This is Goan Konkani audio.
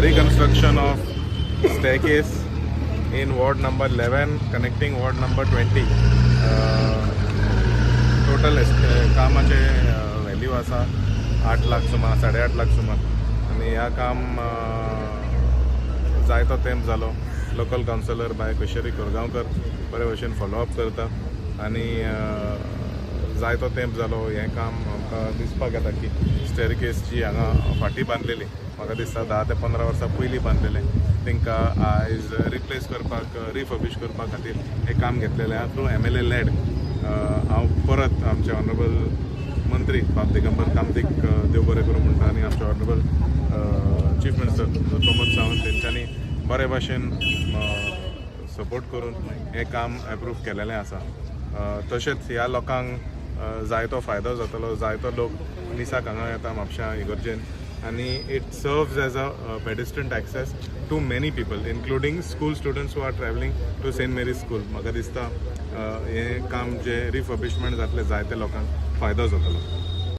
Reconstruction of staircase in ward number 11 connecting ward number 20. Total कामाचे व्हॅल्यू आसा 8 लाख सुमार, 8.5 लाख सुमार. आनी ह्या काम जायतो तेंप जालो. लोकल कावन्सिलर बाय किशोरी कोरगांवकर बरे भशेन फॉलोअप करता आनी जायतो तेंप जालो हें काम. आमकां दिसपाक येता की स्टेरकेस जी हांगा फाटीं बांदलेली, म्हाका दिसता 10 ते 15 वर्सां पयलीं बांदलेलें, तांकां आयज रिप्लेस करपाक, रिफर्बिश करपा खातीर हें काम घेतलेलें आहा थ्रू एमएलए लॅड. हांव परत आमचे ऑनरेबल मंत्री बाब दिगंबर कामतीक देव बरें करूं म्हणटा आनी आमचे honourable chief minister Pramod Sawant, तेंच्यांनी बरे भाशेन सपोर्ट करून हें काम एप्रूव केलेलें आसा. तशेंच ह्या लोकांक जायतो फायदो जातलो. जायतो लोक मिसाक हांगा येता म्हापश्यां इगर्जेन आनी it serves as a pedestrian access to many people, including school students who are travelling to Saint Mary's School. म्हाका दिसता हें काम जें रिफर्बिशमेंट जातलें, जायते लोकांक फायदो जातलो.